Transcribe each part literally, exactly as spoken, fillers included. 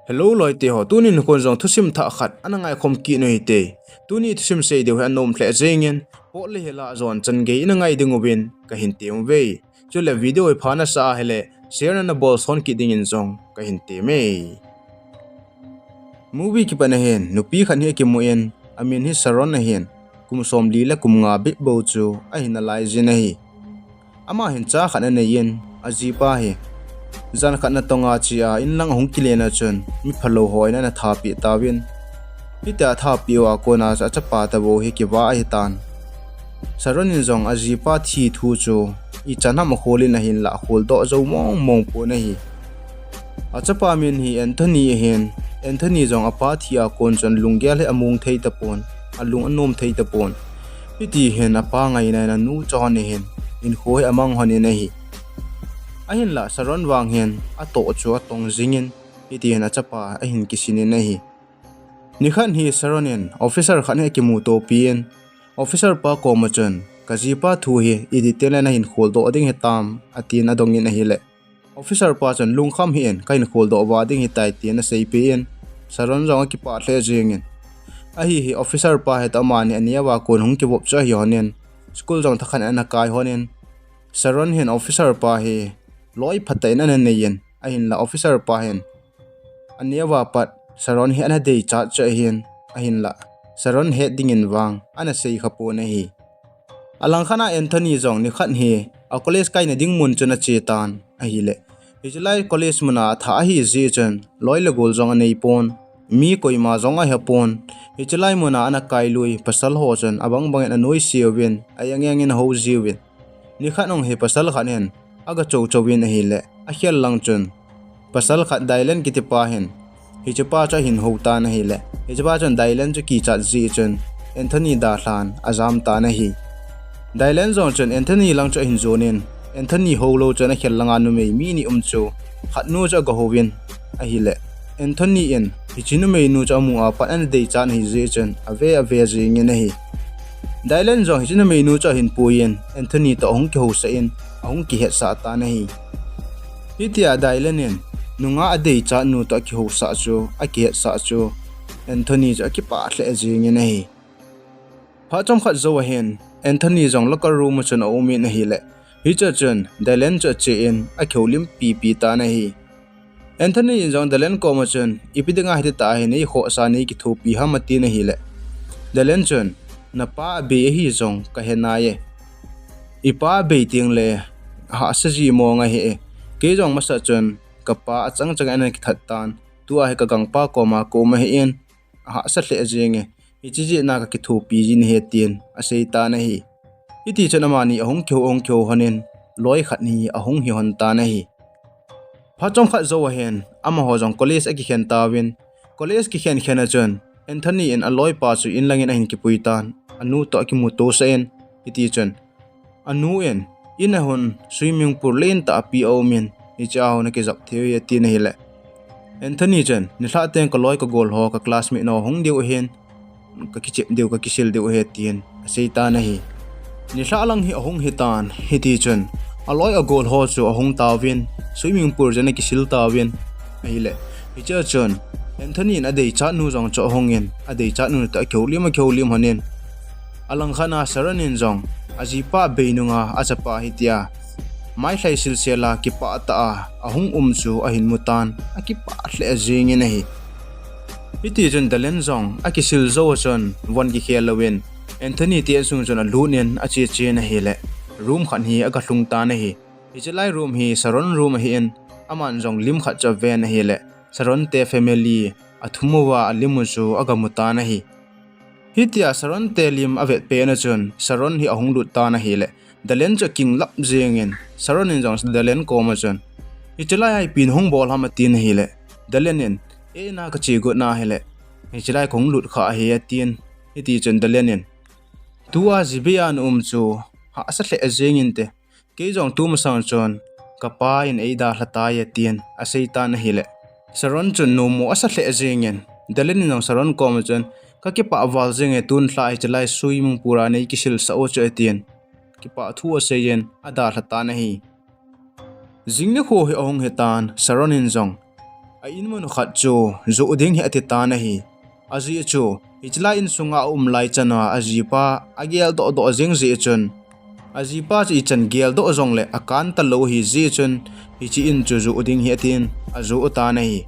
Hello loite ho, tuni nikho jong thusim thah khat ana ngaikhom kit u hite. Tuni thusim sei diu hi anom lheh jengin, pot le hela jon chan gei ina ngai ding uvin kahin tem uve. Chule video hi pha nasa ahile share nana bol son kit dingin jong kahin tem e. Movie kipat na hin nupi khat hi akimun, amin hi Sharon ahin, kum somli le kum nga bep bou chu ahi nalai jin ahi. Ama hin cha khat anei in, ajipa hi jan khat natonga chea inlang ahung kile na chun mi phalou hon ana thapeh tauvin, hitia athapeh uva kona achapa tabou hi kivah ahitan. Sharon in jong ajipa thi thu chu ichan ham akhol in ahinlah akholdoh jou mong mong pon ahi. Achapa min hi Anthony ahin, Anthony jong apa thi a kon chun lunggel hi among thei tapon, alung anom thei tapon. Hiti hin apa ngaina in anu chon ahin, hinkho hi amang hon in ahi. Ahinlah Sharon vang hin atoh chu atong jingin, hiti hin achapa ahin kisin in ahi. Nikhat hi Sharon in officer khat hi akimuto pin, officer pa koma chun, kajipa thu hi i detail in nahin kholdoh ding hitam, atin adongin ahile, officer pa chun lungkham hih in, kahin kholdoh va ding hitai tin aseipeh in, Sharon jong akipah lheh jengin. Ahi hi officer pa hi toh amani aneo a kon hung kivop chu ahi hon in, school jong thakhat in ana kai hon in, Sharon hin officer pa hi loi phatah in ana nei in, ahinlah officer pa hin aneo a pat Sharon hi ana deichat chu ahin, ahinlah Sharon het dingin vang ana sei khapon ahi. Alangkhat a Anthony jong nikhat hi a college kaina ding mun chun ache tan ahile, hichelai college muna athah ahi jeh chun loi le gol jong anei pon, mi koima jong ahe pon. Hichelai muna ana kai lui pasal ho chun abang bangin anoise uvin, a-eng engin ahou jiuvin. Nikhat ong hi pasal khat hin aga chou chou in ahile, akhel lang chun pasal khat Dylan kitipa hin hichepa chu ahin hou tan ahile, hichepa chun Dylan chu kichat jeh chun Anthony dalhan ajam tan ahi. Dylan jong chun Anthony lang chu ahin jon in, Anthony hou lou chun akhel langa numei mi ni um chu khatnu chu aga houvin ahile, Anthony in hiche numeinu chu amu a pat ana deichat ahi jeh chun ave ave jengin ahi. Dylan jong hiche numeinu chu ahin puiyin Anthony toh ahung kihousah in, ahung kihetsah tan ahi. Hitia Dylan in nungah adeichat nu toh akihousah chu, akihetsah chu Anthony chu akipah lheh jengin ahi. Phat chomkhat jou ahin Anthony jong locker room a chun aumin ahile, hichea chun Dylan chu ache in akihoulim pipi tan ahi. Anthony in jong Dylan koma chun, ipi dinga hititah hi neikhohsah neikithopi ham, atin ahile, Dylan chun, napa abei ahi jong kahe nai e. Ipa abei tengle hahsa ji mong ahi e. Kei jong masat chun kapa achang chang ana kithat tan, tua hi kagangpa koma kaum ahin, ahahsa lheh jenge. Hiche jeh a kakithopi ji nahi, tin asei tan ahi. Hiti chun amani ahung kihou, ahung kihou hon in, loi khat hi ahung hi hon tan ahi. Phat chomkhat jou ahin amaho jong college akikhen tauvin, college kikhen khen a chun Anthony in aloipa chu in langin ahin kipui tan, anu toh akimuto sah in, hiti chun anu in, in a hon swimming pool len tah api aumin, hichea hon akijap thei u ahi, atin ahile, Anthony chun, nilhah teng kaloi kagol ho, ka classmate ho hung diu ahin, kakichep diu, kakisil diu ahi, tin asei tan ahi. Nilhah lang hi ahung hitan, hiti chun aloi agol ho chu ahung tauvin, swimming pool jeh a akisil tauvin ahile, hichea chun Anthony in adeichat nu jong chu ahungin, adeichat nu toh akihoulim, akihoulim hon in, alangkhat a Sharon in jong ajipa abei nunga achapa hitia mailhai silsel a kipah tah a ahung um chu ahin mutan, akipah lheh jengin ahi. Hiti chun Dylan jong akisil jou a chun von kikhel louvin Anthony te insung chun alut in ache chen ahile, room khat hi aga lhung tan ahi. Hichelai room hi Sharon room ahin, aman jong lim khat chu aven ahile, Sharon te family athum uva alim u chu aga mutan ahi. Hitia Sharon te lim avet pet a chun Sharon hi ahung lut tan ahile, Dylan chu akinglap jengin, Sharon in jong Dylan koma chun, hichelai a ipi nahung bol ham, atin ahile, Dylan in, eina kache got na ahile, hichelai kahung lut kha ahi, atin. Hiti chun Dylan in, tua jibei a naum chu hahsa lheh jengin te, kei jong tumasang chun kapa in eidalha tai, atin asei tan ahile, Sharon chun nomo asa lheh jengin, Dylan in jong Sharon koma chun, kakipah val jenge, tun lha hichelai swimming pool a neikisil sah u chu, atin kipah thu aseiyin adalha tan ahi. Jing nikho hi ahung hitan, Sharon in jong a in mun khat chu joh ding hi ati tan ahi. Ajeh chu, hiche lai insunga aum lai chana ajipa agel doh doh jing jeh chun, ajipa chu ichan gel doh jongle akan talou ahi jeh chun, hiche in chu joh ding hi atin ajoh tan ahi.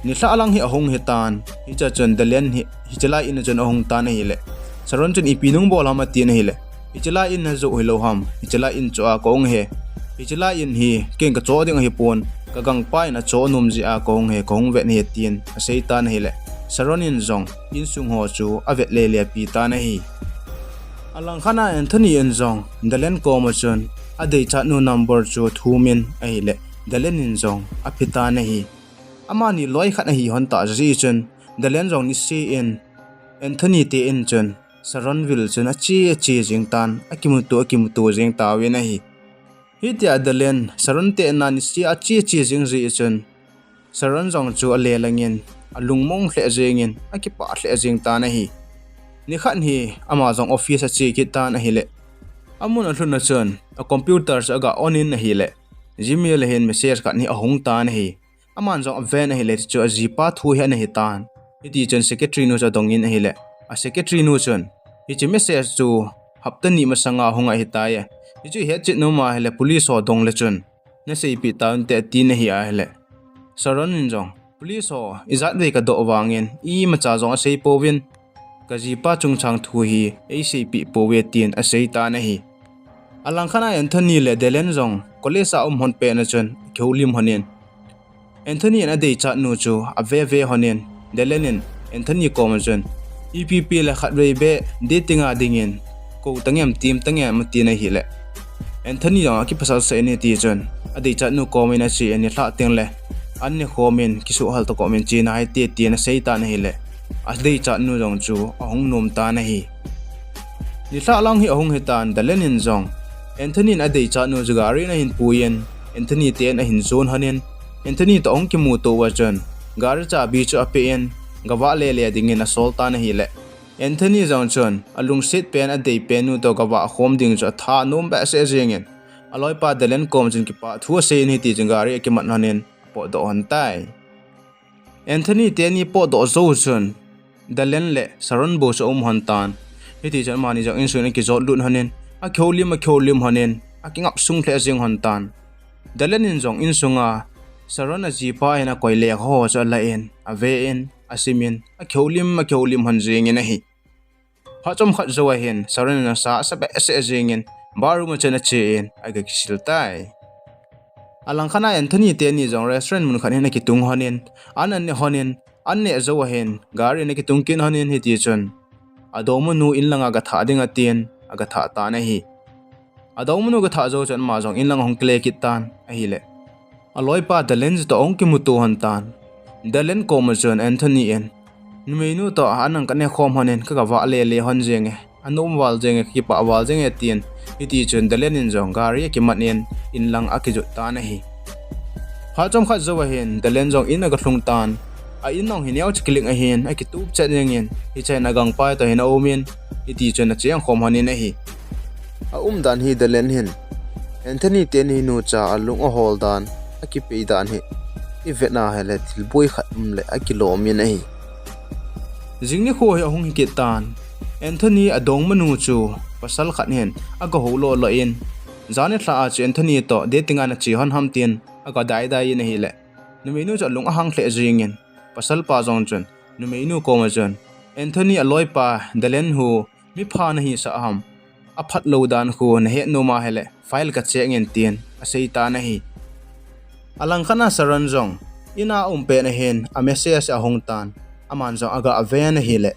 Nilhah lang hi ahung hitan, hiche chun Dalen hi hiche lai in chun ahung tan ahile, Sharon chun ipi nung bol ham atin ahile, hiche lai in najoh hilou ham, hiche lai in chu a kahung ahi. Hiche lai in hi ken kachoh ding ahipon, kagangpa in achoh nom jeh a kahung ahi, kahung vet ahi tin asei tan ahile, Sharon in jong insung ho chu avet lele pi tan ahi. Alangkhat a Anthony in jong Dalen koma chun adeichat nu number chu athumin ahile, Dalen in jong aphe tan ahi. Amani loi khat ahi hon tah jeh chun, Dalen jong niseh in Anthony te in chun Sharon vil chun ache ache jing tan, akimuto akimuto jing tauvin ahi. Hitia Dalen Sharon te in a niseh a ache ache jing jeh chun, Sharon jong chu alelangin, alungmong lheh jengin, akipah lheh jeng tan ahi. Nikhat hi ama jong office ache kit tan ahile, amun alhun a chun a computer chu aga on in ahile, Gmail a hin message khat hi ahung tan ahi. Aman jong aven ahile, chu ajipa thu hi ana hitan. Hiti chun secretary nu chu adongin ahile, a secretary nu chun, hiche message chu hapta ni masanga hung ahitai. Hichu ihet chet nom ahile, police ho dong le chun naseipeh tauvinte atin ahi ahile, Sharon in jong, police ho ijatvei kadoh vangin imacha jong asei pouvin, kajipa chungchang thu hi eiseipeh pouve tin asei tan ahi. Alangkhat a Anthony le Dalen jong college a um hon pet na chun akihoulim honin, Anthony in adeichat nu chu ave ve honin, Dalen in Anthony koma chun, ipi pi le khatvei beh dating a dingin kou tangem, tim tangem atin ahile, Anthony jong akipasal sah in hiti chun adeichat nu koma ache in, nilhah tengle an nekhom in kisuhhal tokhomin che nahite tin asei tan ahile, adeichat nu jong chu ahung nom tan ahi. Nilhah lang hi ahung hitan, Dalen in jong Anthony in adeichat nu chu gari in ahin puiyin, Anthony te in ahin jon honin, Anthony toh ahung kimuto uva chun gari chabi chu apehin, gavah lele dingin asol tan ahile, Anthony jong chun alungset pen, adei pen nu toh gavah khom ding chu atha nom behseh jengin, aloipa Dalen koma chun kipah thu aseiyin hiti chun gari akiman honin apotdoh hon tai. Anthony teni potdoh jou chun Dalen le Sharon bou chu aum hon tan. Hiti chun amani jong insung in akijot lut honin, akihoulim, akihoulim honin, akingap sung lheh jeng hon tan. Dalen in jong insunga Sharon ajipa hin akoi lekha ho chu alan, aven, asimin, akihoulim, akihoulim hon jengin ahi. Phat chomkhat jou ahin, Sharon in asa asa behseh jengin, bathroom a chun achen, aga kisil tai. Alangkhat a Anthony teni jong restaurant mun khat hin akitung honin, an aneh honin, anneh jou ahin, gari in akitung kit honin hiti chun, adongmanu inlanga gathah ding atin, agathah tan ahi. Adongmanu gathah jou chun ama jong inlang ahung kile kit tan ahile, aloipa Dalen toh ahung kimuto hon tan. Dalen koma chun Anthony in, numeinu toh anang kanekhom honin, kagavah lele hon jenge, anom val jenge, kakipah val jenge tin, hiti chun Dalen in jong gari akiman in, inlang akijot tan ahi. Phat chomkhat jou ahin, Dalen jong in agalhung tan. A in jong hi neocha kiling ahin, akitup chet jengin, hiche hin agangpa toh hin aumin, hiti chun achengkhom honin ahi. Aumdan hi Dalen hin Anthony teni nucha alung ahol dan, akipei dan hi ivet na ahile thilboi khat umle akilomin ahi. Jing nikho hi ahung hikit tan. Anthony adongmanu chu pasal khat hin agahou lolo in, jan nilhah a chu Anthony toh dating a nache hon ham tin agadaidai in ahile, numeinu chu alung ahang lheh jengin, pasalpa jong chun numeinu koma chun, Anthony aloipa Dalen hu mipha nahisah ham, aphatlou dan khu nahet nom ahile file kacheck in tin asei tan ahi. Alangkhat a Sharon jong in a aum pet na hin a message ahung tan, aman jong aga ven ahile,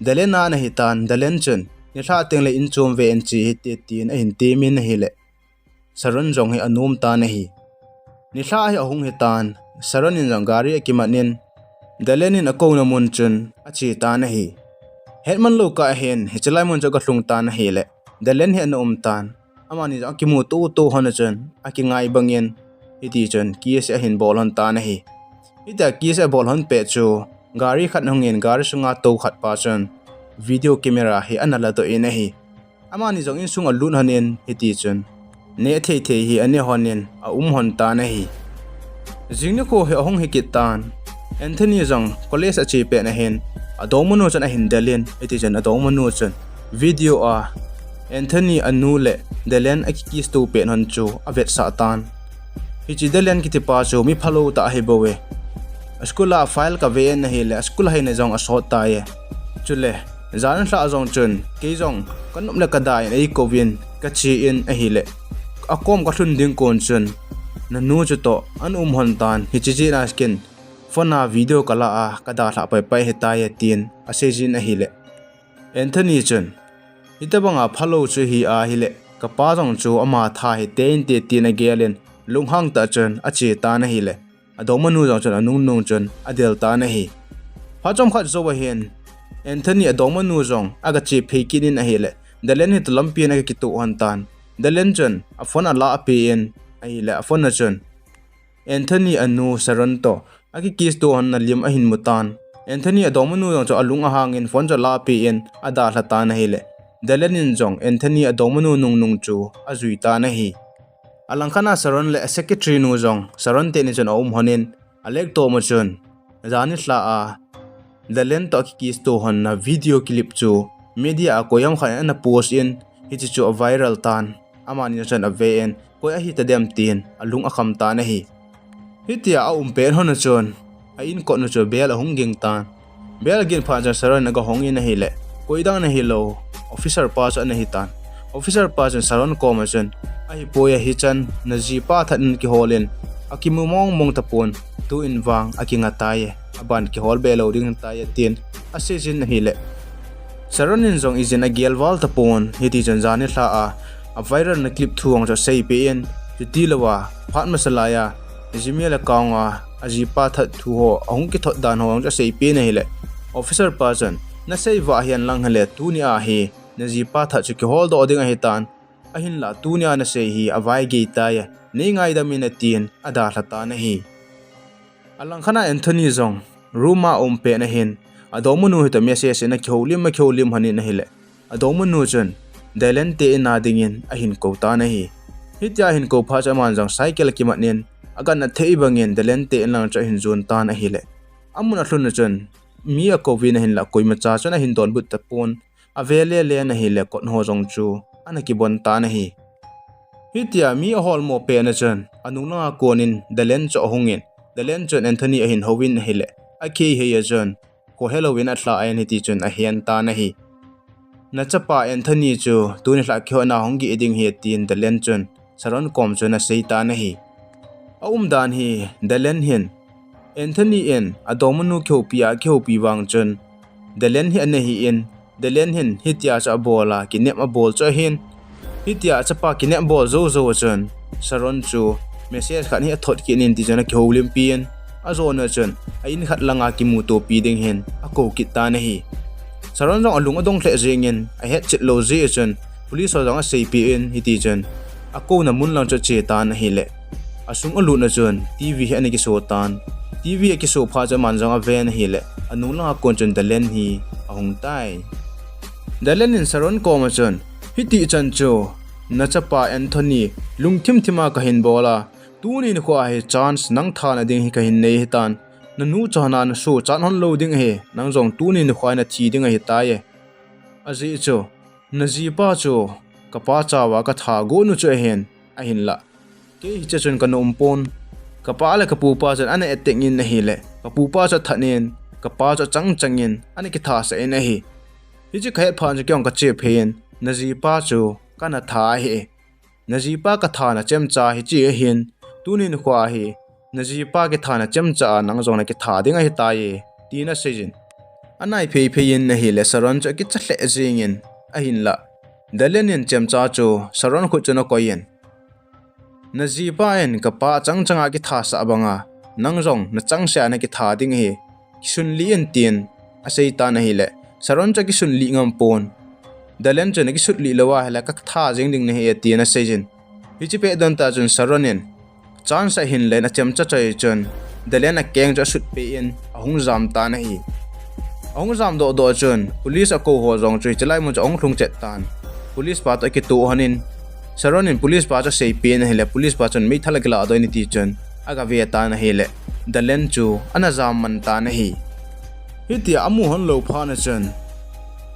Dalen a ana hitan, Dalen chun nilhah tengle in chom ve in che hite tin ahin temin ahile, Sharon jong hi anom tan ahi. Nilhah hi ahung hitan, Sharon in jong gari akiman in, Dalen in akouna mun chun ache tan ahi. Hetman lou kah hin hiche lai mun chu agalhung tan ahile, Dalen hi ana um tan. Amani jong akimuto to hon a chun akingai bangin, hiti chun kiss ahin bol hon tan ahi. Hitia kiss abol hon pet chu gari khat hungin, gari sunga tou khat pa chun video camera hi ana ladoh in ahi. Amani jong insung alut honin, hiti chun neh thei thei hi aneh honin aum hon tan ahi. Jing nikho hi ahung hi kit tan. Anthony jong college ache pet na hin, adongmanu chun ahin del in, hiti chun adongmanu chun video a Anthony anu le Dalen akikiss to pet hon chu avetsah tan. Hiche Dalen kitipa chu mi phalou tah ahi bou e. School a file kave in ahile, school haina jong asot tai e. Chule, jan lha jong chun, kei jong kanop le kada in eikouvin, kache in ahile, akom kalhun ding kon chun, nanu chutoh ana um hon tan, hiche jeh a kin phone a video kala a, kadalhah paipai ahitai e, tin aseijin ahile, Anthony chun, hitobanga phalou chu hi ahile, kapa jong chu ama tha hite inte, tin agel in, lunghang tah chun ache tan ahile, adongmanu jong chun anungnung chun adel tan ahi. Phat chomkhat jou ahin, Anthony adongmanu jong agache phei kit in ahile, Dalen hi toh lampi in agakitoh hon tan. Dalen chun aphone alah ape in ahile, aphone a chun Anthony anu Sharon toh akikiss to hon na lim ahin mu tan. Anthony adongmanu jong chu alung ahang in phone chu alah ape in adalha tan ahile, Dalen in jong Anthony adongmanu nungnung chu ajui tan ahi. Alangkhat a Sharon le asecretary nu jong Sharon teni chun aum hon in, alektom a chun, jan nilhah a Dalen toh akikiss to hon na video clip chu media a koiham khat in ana post in, hiche chu aviral tan. Amani chun ave in, koi ahitadem tin alung akham tan ahi. Hitia aum pet hon a chun, a-in kot nu chu bell ahung ging tan. Bell agin phat chun Sharon in agahong in ahile, koidang ana hilou, officer pa chu ana hitan. Officer pa chun Sharon koma chun, ahipoi, hichan najipa that in kihol in, akimu mongmong tapon, tuin vang akinga tai e, aban kihol be lou ding tai e, tin aseijin ahile, Sharon in jong ijin agel val tapon, hiti chun jan nilhah a aviral na clip thu jong chu aseipeh in, chutilouva phat masa laiya Gmail account a ajipa that thu ho ahung kithot dan ho jong chu aseipeh in ahile, officer pa chun, nasei vah hihen lang hile, tunia hi najipa that chu kiholdoh ding ahitan, ahinlah tunia nasei hi avaigei tai e, neingaidam in, atin adalha tan ahi. Alangkhat a Anthony jong room a aum pet na hin, adongmanu hitoh message in akihoulim akihoulim hon in ahile, adongmanu chun Dalen te in a dingin ahin kou tan ahi. Hitia ahin kou phat chun aman jong cycle akimat in, agatna thei bangin Dalen te in lang chu ahin jon tan ahile, amun alhun a chun mi akouvin ahinlah koimacha chun ahin donbut tapon, ave lele in ahile kot ho jong chu ana kibon tan ahi. Hitia mi aholmo pet na chun, anung langa konin Dalen chu ahungin, Dalen chun Anthony ahin houvin ahile, akihei a chun, khohelouvin alhah in, hiti chun ahen tan ahi. Nachapa Anthony chu tuni lhah kihotna hung geh ding ahi, tin Dalen chun Sharon kom chun asei tan ahi. Aumdan hi Dalen hin, Anthony in adongmanu kihoupi a akihoupi vang chun, Dalen hi ana hi in, Dalen hin hitia chu abol a, kinep abol chu ahin, hitia achapa kinep bol jou jou a chun, Sharon chu message khat hi athot kit in, ti chun akihoulimpi in, ajona chun a-in khat langa kimutopi ding hin akou kit tan ahi. Sharon jong alung adong lheh jengin, ahetchet lou jeh a chun police ho jong aseipeh in, hiti chun akouna mun lang chu ache tan ahile, asung alut na chun TV hi ana kiso tan. TV akiso phat chun aman jong aven ahile, anung langa kon chun Dalen hi ahung tai. Dalen in Sharon koma chun, hitichan chu nachapa Anthony lungthim thima kahin bol a, tuni nikho hi chance nang thana ding hi kahin nei ahitan, nanu chana naso chat hon lou ding ahi, nang jong tuni nikho hi nathi ding ahitai e. Ajeh chu, najipa chu kapa chauva katha got nu chu ahin, ahinlah kei hiche chun kana umpon. Kapa le kapupa chun ana attack in ahile, kapupa chu athat in, kapa chu achang changin ana kithasah in ahi. Hiche kahet phat chun kei jong kache phei in, najipa chu kana tha ahi. Najipa kathana chemcha hiche ahin, tuni nikho hi najipa kithana chemcha a nang jong nakitha ding ahitai e, tin aseijin, anai phei phei in ahile, Sharon chu akicha lheh jengin, ahinlah Dalen in chemcha chu Sharon khut chun akoi in, najipa in kapa achang changa akithasah banga nang jong nachangseh a nakitha ding ahi, kisunlih in, tin aseitan ahile, Sharon chu akisunlih ngampon. Dalen chun akisutlih lou ahile, katha jeng ding nahi e, tin aseijin, hiche pet don tah chun Sharon in chance ahin len, achemcha choi chun Dalen akeng chu asutpeh in ahung jam tan ahi. Ahung jam dohdoh chun police akou ho jong chu hiche lai mun chu ahung lhung chet tan. Police pa toh akitoh hon in, Sharon in police pa chu aseipeh in ahile, police pa chun meithal akiladoh in, hiti chun agave tan ahile, Dalen chu ana jam man tan ahi. Hitia amu hon lou phat na chun,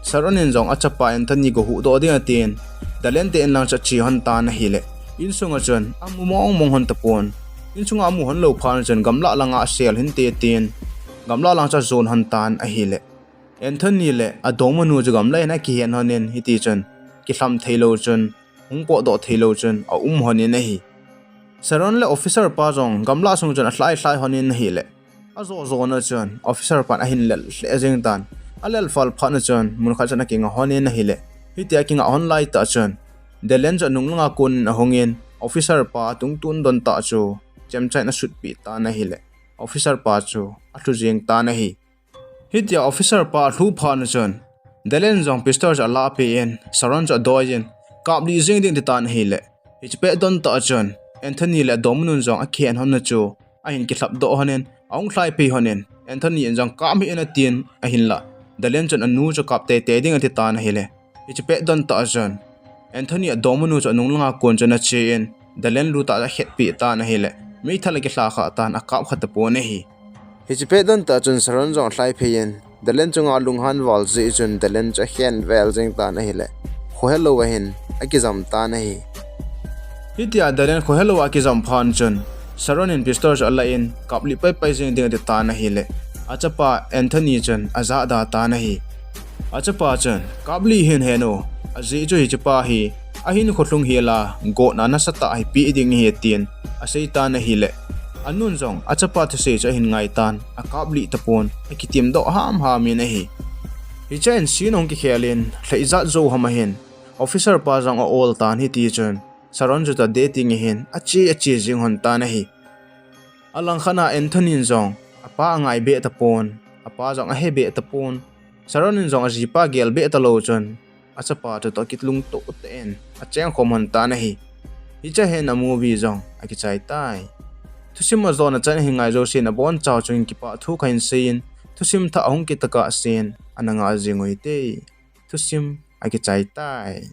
Sharon in jong achapa Anthony go huhdoh ding atin, Dalen te in lang chu ache hon tan ahile, insunga chun amu mong mong hon tapon. Insunga amu hon lou phat na chun gamlah langa asel hinte tin, gamlah lang chu ajon hon tan ahile, Anthony le adongmanu chu gamlah in akihen hon in, hiti chun kilham thei lou chun, hung potdoh thei lou chun aum hon in ahi. Sharon le officer pa jong gamlah sung chun alhai lhai hon in ahile, ajo jo na chun officer pan ahin lel lheh jeng tan. Alel fal phat na chun mun khat chun akinga hon in ahile, hitia akinga hon lai tah chun Dalen chu anung langa kon in ahung in, officer pa tungtun don tah chu chemcha in asutpeh tan ahile, officer pa chu alhu jeng tan ahi. Hitia officer pa alhu phat na chun, Dalen jong pistol chu alahpeh in, Sharon chu adoi in, kaplih jeng ding ati tan ahile, hiche pet don tah chun Anthony le adongmanun jong akihen hon na chu ahin kilhapdoh hon in, ahung lhai phei hon in, Anthony in jong kap hih in atin, ahinlah Dalen chun anu chu kap teitei ding ati tan ahile, hiche pet don tah chun Anthony adongmanu chu anung langa kon chun ache in, Dalen lu tah chu akhetpeh tan ahile, meithal akilha kha tan, akap kha tapon ahi. Hiche pet don tah chun Sharon jong alhai phei in, Dalen chunga lunghan val jeh chun Dalen chu akhen vel jeng tan ahile, khohelou a hin akijam tan ahi. Hitia Dalen khohelou a akijam phat chun, Sharon in pistol chu alah in, kaplih paipai jeng ding ati tan ahile, achapa Anthony chun ajahda tan ahi. Achapa chun, kaplih hih in hen o, ajeh chu hichepa hi ahinkho lhung hel a, gotna nasatah hi peh ding ahi tin asei tan ahile, anun jong achapa thusei chu ahin ngai tan, akaplih tapon, akitimdoh hamham in ahi. Hichea hin scene ahung kikhel in, lha ijat jou ham ahin, officer pa jong a-ol tan, hiti chun Sharon chu toh dating ahin ache ache jing hon tan ahi. Alangkhat a Anthony in jong apa angai beh tapon, apa jong ahe beh tapon, Sharon in jong ajipa gel beh talou chun, achapa chu toh kilungtoh tah in achengkhom hon tan ahi. Hichea hin a movie jong akichai tai. Thusim ajona chan ahin ngai jousen abonchauva chun kipah thu kahin sei in, thusim thah ahung kit tokah sen ana nga jing uvin te. Thusim akichai tai.